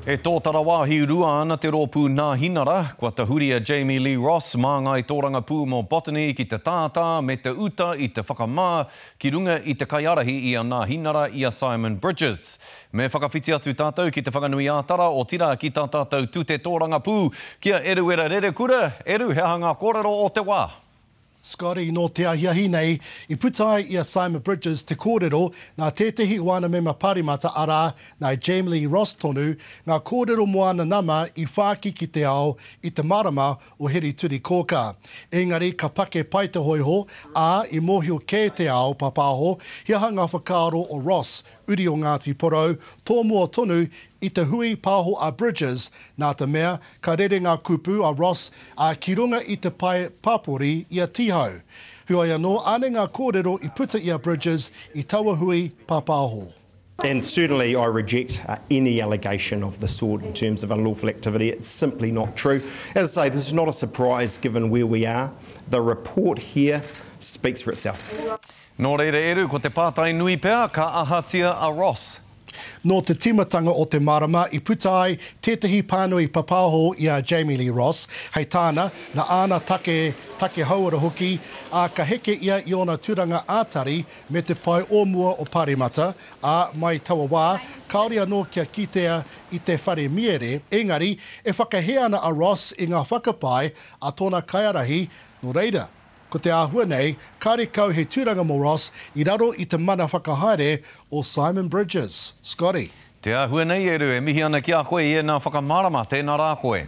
E tōtara wāhi rua ana te rōpū Nāhinara, kua tahuri a Jamie Lee Ross, māngai tōrangapū mō Botany ki te tātā me te uta i te whakamā ki runga i te kaiārahi i a Nāhinara i a Simon Bridges. Me whakawhiti atu tātou ki Te Whanganui-ā-Tara, otirā ki tā tātou tute tōrangapū, ki a Eruera Rerekura. Eru, he aha ngā kōrero o te wā? Scotty, Nō te ahiahi nei, i puta ai i a Simon Bridges te kōrero nā tētehi o ana mema pāremata arā, nā Jamie Lee Ross tonu, ngā kōrero mō ana nama i whāki ki te ao i te marama o Here-turi-kōkā. Engari ka pake pai te hōiho, ā, i mōhio kē te ao pāpāho he aha ngā whakaaro o Ross, uri o Ngāti Porou, tōmua tonu i te hui pāho a Bridges, nā te mea, ka rere ngā kupu a Ross, ā, ki runga i te pae pāpori i a Tīhau. Heoi anō, ānei ngā kōrero i puta i a Bridges i taua hui pāpāho. And certainly I reject any allegation of the sort in terms of unlawful activity. It's simply not true. As I say, this is not a surprise given where we are. The report here speaks for itself. Nō reira Eru, ko te pātai nui pea, ka ahatia a Ross? Nō te tīmatanga o te marama i puta ai tētehi pānui papaho i a Jamie Lee Ross, hei tāna, nā āna take, take hauora hoki, ā, ka heke ia i ōna tūranga ā-tari me te pae o mua o Pāremata, ā, mai taua wā, kāore anō kia kitea i te whare miere, engari, e whakahē ana a Ross i ngā whakapae a tōna kaiārahi, nō reira, Ko te āhua nei, kāre kau he tūranga mō Ross i raro i te mana whakahaere o Simon Bridges. Scotty. Te āhua nei, Eru, e mihi ana ki a koe i ēnā whakamārama, tēnā rā koe.